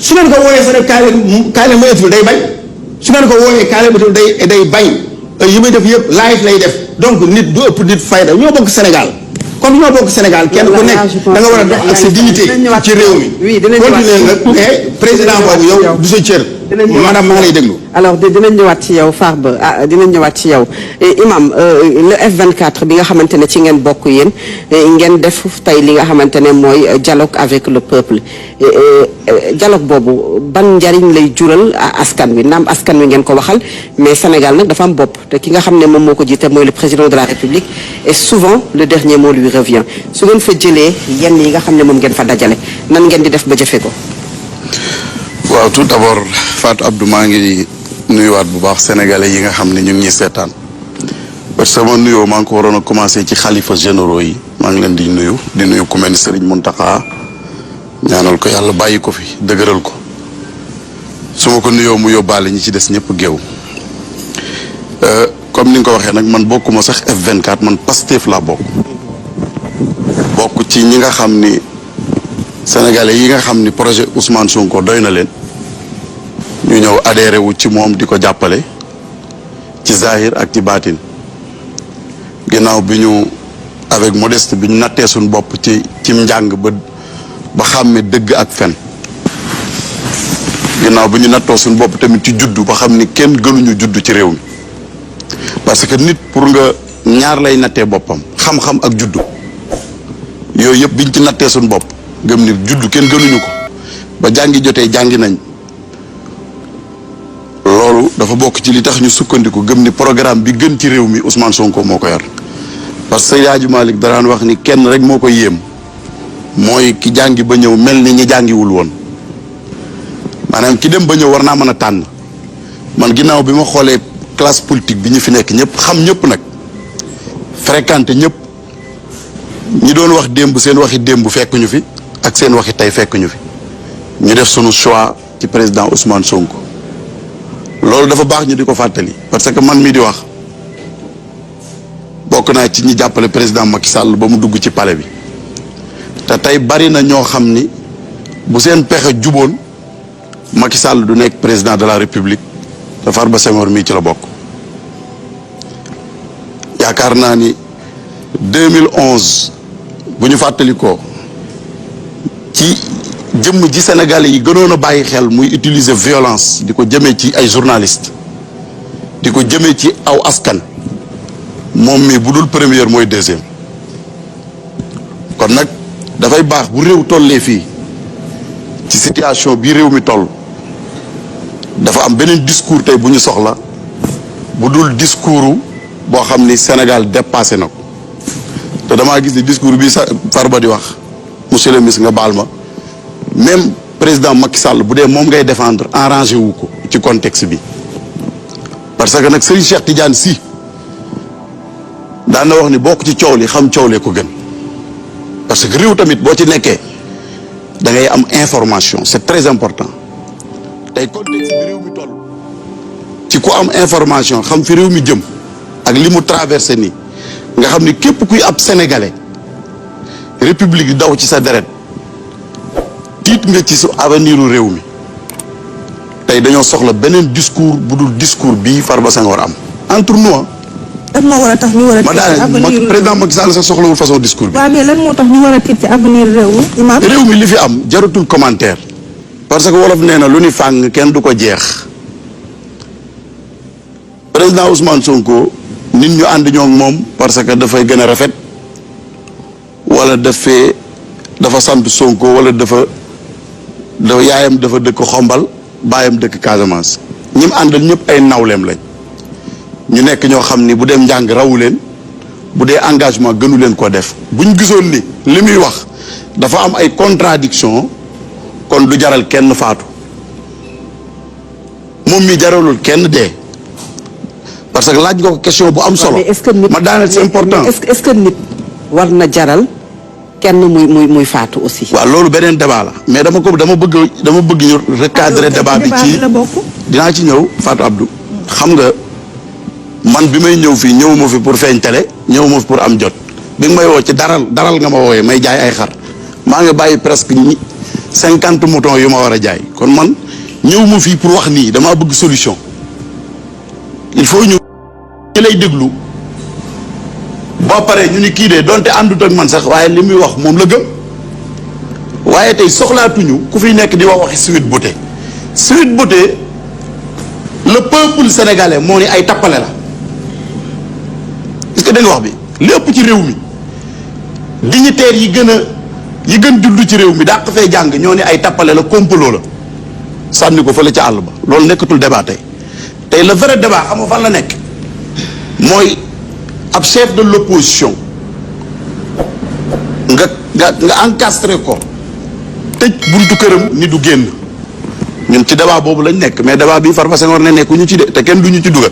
su ngeen ko wooyee sax kaay leen ma étudier day bañ su ngeen ko wooyee kaay leen ma étudier day bañ yi muy def yëpp live lay def donc nit du ëpp nit fayda ñoo bokk Sénégal comme ñoo bokk Sénégal kenn ku nekk da nga war a dox ak sa dignité ci réew mi continuer nag mais président boobu yow du sa cër maanaam maa ngi lay déglu. alors dinañ ñëwaat ci yow Farba dinañ ñëwaat ci yow imam le F24 bi nga xamante ne ci ngeen bokk yéen ngeen def tey li nga xamante ne mooy dialogue avec le peuple dialogue boobu ban njariñ lay jural askan wi naam askan wi ngeen ko waxal mais Sénégal nag dafa am bopp te ki nga xam ne moom moo ko jiite mooy le président de la République et souvent le dernier mot lui revient su ngeen fa jëlee yenn yi nga xam ne moom ngeen fa dajale nan ngeen di def ba jëfe ko. waaw tout d'abord Fatou Abdou maa ngi nuyuwaat bu baax sénégalais yi nga xam ne ñu ngi ñuy seetaan parce que sama nuyoo maa ngi ko waroon a commencé ci xalifa généraux yi maa ngi leen di nuyu ku mel ni Serigne Mountakha ñaanal ko yàlla bàyyi ko fi dëgëral ko su ma ko nuyoo mu yóbbaale ñi ci des ñëpp géew comme ni nga ko waxee nag man bokkuma sax F24 man Pastef laa bokk ci ñi nga xam ni sénégalais yi nga xam ni projet Ousmane Sonko doy na leen ñu ñëw adhéré wu ci moom di ko jàppale ci zahir ak ci baatin ginnaaw bi ñu avec modeste bi ñu nattee suñu bopp ci njàng ba xàmme dëgg ak fen ginnaaw bi ñu nattoo suñu bopp tamit ci juddu ba xam ni kenn gënuñu juddu ci réew mi parce que nit pour nga ñaar lay nattee boppam xam-xam ak juddu yooyu yëpp biñ ci nattee suñu bopp gëm ni juddu kenn gënuñu ko ba jàngi jotee jàngi nañ loolu dafa bokk ci li tax ñu sukkandiku gëm ni programme bi gën ci réew mi Ousmane Sonko moo ko yor parce que Seydi Hadji Malick daraan wax ni kenn rek moo ko yéem mooy ki jàngi ba ñëw mel ni ñi jàngiwul woon maanaam ki dem ba ñëw war naa mën a tànn man ginnaaw bi ma xoolee classe politique bi ñu fi nekk ñëpp xam ñëpp nag fréquenté ñëpp ñi doon wax démb seen waxi démb fekk ñu fi ak seen waxi tey fekk ñu fi ñu def sunu choix ci président Ousmane Sonko loolu dafa baax ñu di ko fàttali parce que man mii di wax bokk naa ci ñi jàppale président Macky Sall ba mu dugg ci palais bi te tey bari na ñoo xam ni bu seen pexe juboon Macky Sall du nekk président de la République te Farba Senghor mii ci la bokk yaakaar naa ni 2011 bu ñu fàttali ko ci jëmm ji Sénégalais yi gënoon a bàyyi xel muy utiliser violence di ko jëmee ci ay journalistes di ko jëmee ci aw askan moom mi bu dul première mooy deuxième kon nag dafay baax bu réew tollee fii ci situation bi réew mi toll dafa am beneen discours tey bu ñu soxla bu dul discours boo xam ni Sénégal dépassé na ko te damaa gis ni discours bi sa Farba di wax monsieur le ministre nga baal ma même président Macky Sall bu dee moom ngay défendre arrangé wu ko ci contexte bi parce que nag Serigne Cheikh Tidiane Sy daan na wax ni bokk ci coow li xam coow lee ko gën parce que réew tamit boo ci nekkee da ngay am information c'est très important tey contexte bi réew mi toll ci ku am information xam fi réew mi jëm ak li mu traversé nii nga xam ni képp kuy ab sénégalais république di daw ci sa deret tiit nga ci su avenir u réew mi tey dañoo soxla beneen discours bu dul discours bii Farba Senghor am entre nous lan moo war a tax ñu war a tiit ci avenir président Macky Sall sax soxlawul façon discours bi. waaw mais lan moo tax ñu war a tiit ci avenir réew mi imam réew mi li fi am jarutul commentaire parce que wolof nee na lu ni fàng kenn du ko jeex président Ousmane Sonko nit ñu ànd ñoo moom parce que dafay gën a rafet wala dafa sant Sonko wala dafa yaayam dafa dëkk xombal baayam dëkk Casamance ñi mu àndal ñëpp ay nawleem lañ ñu nekk ñoo xam ni bu dem njàng rawu leen bu dee engagement gënu leen ko def bu ñu gisoon ni li muy wax dafa am ay contradiction kon du jaral kenn faatu moom mi jaralul kenn dee parce que laaj nga ko question bu am solo. ma daaneel c'est important est-ce que nit war na jaral kenn muy faatu aussi. waaw loolu beneen débat la mais dama bëgg ñu recadrer débat bi ci dinaa ci ñëw Fatou Abdou xam nga man bi may ñëw fii ñëwuma fi pour feeñ télé ñëwuma fi pour am jot bi nga may woo ci daral nga ma wooyee may jaay ay xar maa ngi bàyyi presque 50 moutons yu ma war a jaay kon man ñëw ma fii pour wax nii damaa bëgg solution il faut ñu lay déglu boo paree ñu ni kii de donte àndut ak man sax waaye li muy wax moom la gëm waaye tey soxlaatuñu ku fi nekk di wax waxi Sweet Beauté Sweet Beauté le peuple sénégalais moo ni ay tappale la est-ce que dégg nga wax bi li ëpp ci réew mi dignitaires yi gën juddu ci réew mi dàq fee jàng ñoo ni ay tappale la complot la sànni ko fële ca àll ba loolu nekkatul débat tey le vrai débat xam nga fan la nekk mooy ab chef de l'opposition nga encastré ko tëj buntu këram ni du génn ñun ci débat boobu lañ nekk mais débat bi Farba Senghor ne nekkuñu ci de te kenn duñu ci dugal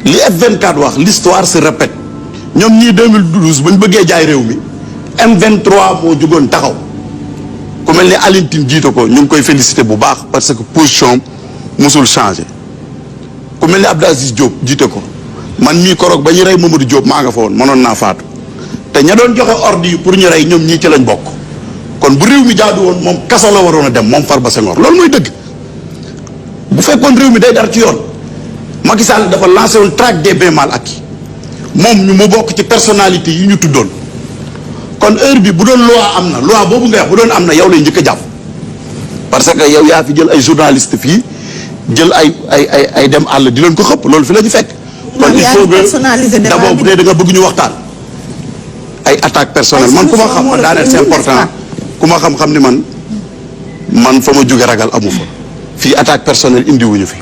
li F24 wax l'histoire se répète ñoom ñii 2012 ba ñu bëggee jaay réew mi M23 moo jugoon taxaw ku mel ni Alioune Tine jiite ko ñu ngi koy félicité bu baax parce que position musul changé ku mel ni Abdou Aziz Diop jiite ko man mii koroog ba ñu rey Mamadou Diop maa nga fa woon mënoon naa faatu te ña doon joxe ordre yi pour ñu rey ñoom ñii ci lañ bokk kon bu réew mi jaadu woon moom kaso la waroon a dem moom Farba Senghor loolu mooy dëgg bu fekkoon réew mi day dar ci yoon Macky Sall dafa lancé woon traque des biens mal acquis moom ñu mu bokk ci personnalité yi ñu tuddoon kon heure bi bu doon loi am na loi boobu nga wax bu doon am na yow lay njëkk a jàpp parce que yow yaa fi jël ay journaliste fii jël ay dem àll di leen ko xëpp loolu fi la ñu fekk. kon il faut que d'abord bu dee da nga bëgg ñu waxtaan ay attaque personnelle man ku ma xam ma daaneel c'est important ku ma xam-xam ni man fa ma jóge ragal amu fa fii attaque personnelle indiwuñu fi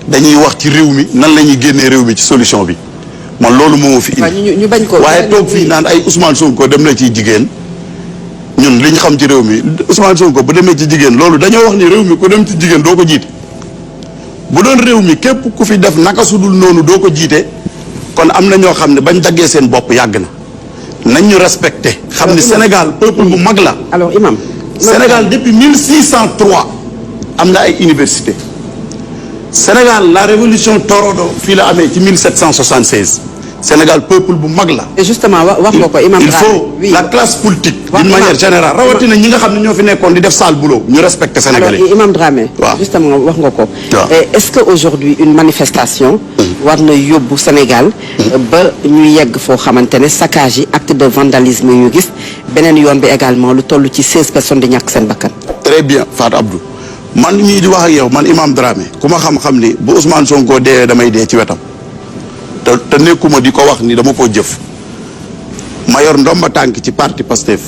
dañuy wax ci réew mi nan la ñuy génnee réew mi ci solution bi man loolu moo fi indi ñu bañ ko waaye toog fii naan ay Ousmane Sonko dem na ci jigéen ñun li ñu xam ci réew mi Ousmane Sonko bu demee ci jigéen loolu dañoo wax ni réew mi ku dem ci jigéen doo ko jiite bu doon réew mi képp ku fi def naka sudul noonu doo ko jiite kon am na ñoo xam ne bañ daggee seen bopp yàgg na nañ ñu respecté xam ni Sénégal peuple bu mag la. alors imam Sénégal depuis 1603 am na ay université Sénégal la révolution torodo fii la amee ci 1776 Sénégal peuple bu mag la. et justement wax nga ko imam il faut la classe politique. d'une manière générale rawatina ñi nga xam ne ñoo fi nekkoon di def sale boulot ñu respecté Sénégalais. alors imam Dramé. waaw justement wax nga ko. est-ce que aujourd'hui une manifestation. war na yóbbu Sénégal. ba ñu yegg foo xamante ne saccage yi acte de vandalisme yi ñu gis beneen yoon bi également lu toll ci 16 personnes di ñàkk seen bakkan. très bien Fatou Abdou man ñii di wax ak yow man imam Dramé ku ma xam-xam ni bu Ousmane Sonko dee damay dee ci wetam. te nekkuma di ko wax ni dama koo jëf ma yor ndomba tànk ci parti Pastef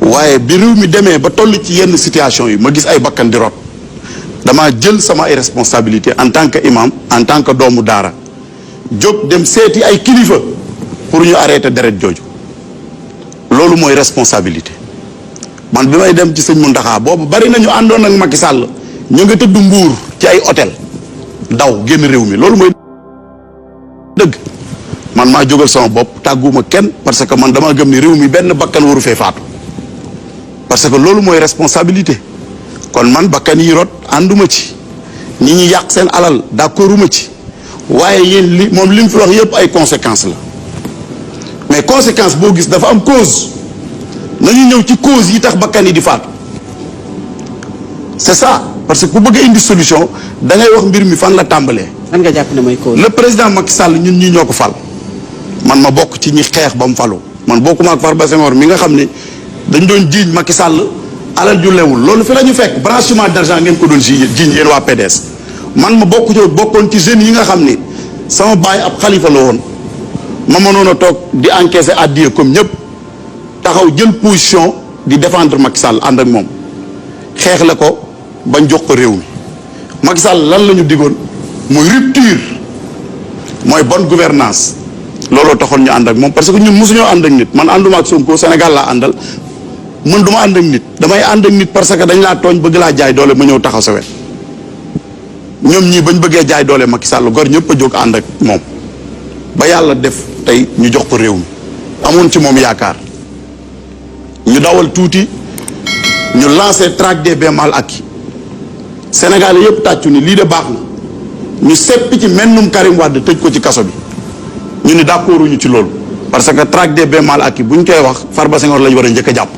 waaye bi réew mi demee ba toll ci yenn situation yi ma gis ay bakkan di rot damaa jël sama ay responsabilité en tant que imam en tant que doomu daara jóg dem seeti ay kilifa pour ñu arrêter deret jooju loolu mooy responsabilité man bi may dem ci sëñ Mountakha boobu bari nañu àndoon ak Macky Sall ñu nga tëdd Mbuur ci ay hôtel daw génn réew mi loolu mooy dëgg man maa jógal sama bopp tàgguma kenn parce que man dama gëm ni réew mi benn bakkan waru fee faatu parce que loolu mooy responsabilité kon man bakkan yi rot ànduma ci ñi ñi yàq seen alal d'accorduma ci waaye yéen li moom li mu fi wax yëpp ay conséquences la mais conséquence boo gis dafa am cause nañu ñëw ci cause yi tax bakkan yi di faatu c'est ça parce que ku bëgg a indi solution da ngay wax mbir mi fan la tàmbalee. lan nga jàpp ne mooy cause. le président Macky Sall ñun ñii ñoo ko fal man ma bokk ci ñi xeex ba mu falu man bokkuma ak Farba Senghor mi nga xam ne dañ doon jiiñ Macky Sall alal ju lewul loolu fi la ñu fekk blanchiment d'argent ngeen ko doon jiiñ yéen waa PDS man ma bokkoon ci jeunes yi nga xam ni sama baay ab xalifa la woon ma mënoon a toog di encaisser addiya comme ñëpp taxaw jël position di défendre Macky Sall ànd ak moom xeex la ko bañ jox ko réew mi Macky Sall lan la ñu digoon mooy rupture mooy bonne gouvernance looloo taxoon ñu ànd ak moom parce que ñun mosuñoo ànd ak nit man ànduma ak Sonko Sénégal laa àndal man duma ànd ak nit damay ànd ak nit parce que dañ laa tooñ bëgg laa jaay doole ma ñëw taxaw sa wet ñoom ñii bañ bëggee jaay doole Macky Sall gor ñëpp a jóg ànd ak moom ba yàlla def tey ñu jox ko réew mi amoon ci moom yaakaar ñu dawal tuuti ñu lancé traque des biens mal acquis Sénégal yëpp tàccu ni lii de baax na ñu seppi ci mennum Karim Wade tëj ko ci kaso bi ñu ni d'accorduñu ci loolu parce que traque des biens mal acquis bu ñu koy wax Farba Senghor lañu war a njëkk a jàpp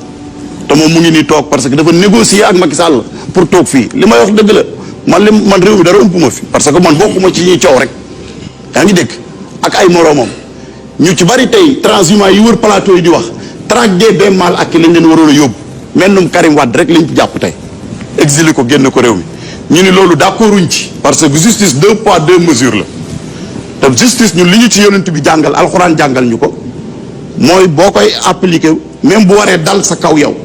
te moom mu ngi nii toog parce que dafa négocier ak Macky Sall pour toog fii li may wax dëgg la man réew mi dara ëmp ma fi parce que man bokkuma ci ñuy coow rek yaa ngi dégg ak ay moroomam ñu ci bari tey transhumants yi wër plateau yi di wax traque des biens mal acquis lañ leen waroon a yóbbu mennum Karim Wade rek lañ jàpp tey exilé ko génn ko réew mi ñu ni loolu d'accorduñ ci parce que justice 2 poids 2 mesures la te justice ñun li ñu ci yonent bi jàngal alxuraan jàngal ñu ko mooy boo koy appliquer même bu waree dal sa kaw yow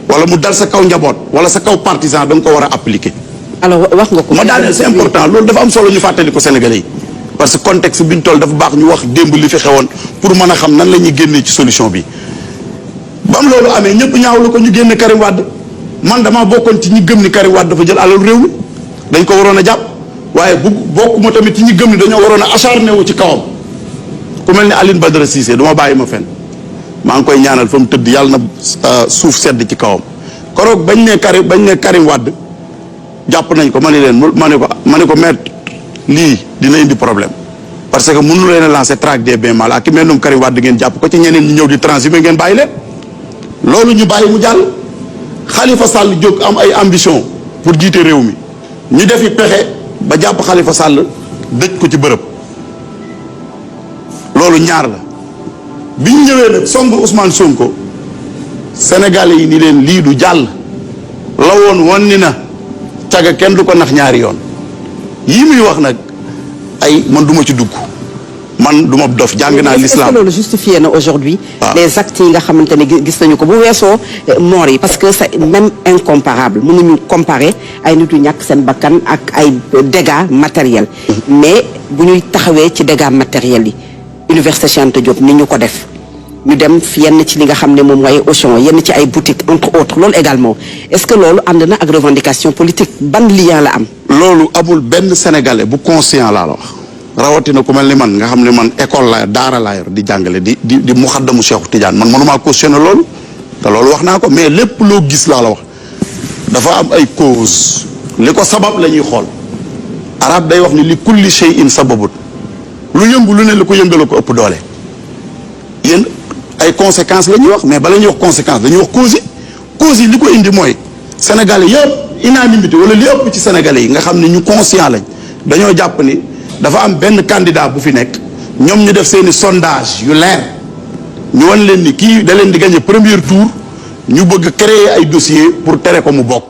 wala mu dal sa kaw njaboot wala sa kaw partisan da nga ko war a appliquer. alors wax nga ko. ma daaneel c'est important loolu dafa am solo ñu fàttali ko Sénégalais yi parce que contexte bi ñu toll dafa baax ñu wax démb li fi xewoon pour mën a xam nan la ñuy génnee ci solution bi. ba am loolu amee ñëpp ñaawlu ko ñu génne Karim Wade man damaa bokkoon ci ñi gëm ni Karim Wade dafa jël alal réew mi dañ ko waroon a jàpp waaye bokkuma tamit ci ñi gëm ni dañoo waroon a acharné wu ci kawam ku mel ni Aline Badara Cissé du ma bàyyi ma fenn maa ngi koy ñaanal fa mu tëdd yàlla na suuf sedd ci kawam koroog bañ ne Karim Wade jàpp nañ ko ma ne leen ma ne ko maître lii dina indi problème parce que mënu leen a lancer traque des biens mal acquis mel noonu Karim Wade ngeen jàpp ko ci ñeneen ñi ñëw di transhumé ngeen bàyyi leen loolu ñu bàyyi mu jàll Khalifa Sall jóg am ay ambition pour jiite réew mi ñu defi pexe ba jàpp Khalifa Sall dëj ko ci bërëb loolu ñaar la bi ñu ñëwee nag songu Ousmane Sonko Sénégalais yi ni leen lii du jàll la woon ni na caga kenn du ko nax ñaari yoon yii muy wax nag ay man duma ci dugg man du ma dof jàng naa l'islam. est-ce que loolu justifié na aujourd'hui les actes yi nga xamante ne gis nañu ko bu weesoo mort yi parce que c'est même incomparable mënuñu comparer ay nit yu ñàkk seen bakkan ak ay dégâts matériels mais bu ñuy taxawee ci dégâts matériels yi Université Cheikh Anta Diop ni ñu ko def ñu dem yenn ci li nga xam ne moom mooy Auchan yenn ci ay boutiques entre autres loolu également est-ce que loolu ànd na ak revendication politique ban lien la am. loolu amul benn sénégalais bu conscient laa la wax rawatina ku mel ni man nga xam ne man école la daara laa yor di jàngale di muxaddamu Cheikh Tidiane man mënumaa cautionner loolu te loolu wax naa ko mais lépp loo gis laa la wax dafa am ay cause li ko sabab la ñuy xool arab day wax ni li kulli shay'in sababut lu yëngu lu ne li ko yëngala ko ëpp doole yéen ay conséquences la ñuy wax mais bala ñuy wax conséquence dañuy wax cause yi li ko indi mooy sénégalais yëpp unanimité wala li ëpp ci sénégalais yi nga xam ne ñu conscient lañ dañoo jàpp ni dafa am benn candidat bu fi nekk ñoom ñu def seeni sondage yu leer ñu wan leen ni kii da leen di gagner premier tour ñu bëgg créer ay dossier pour tere ko mu bokk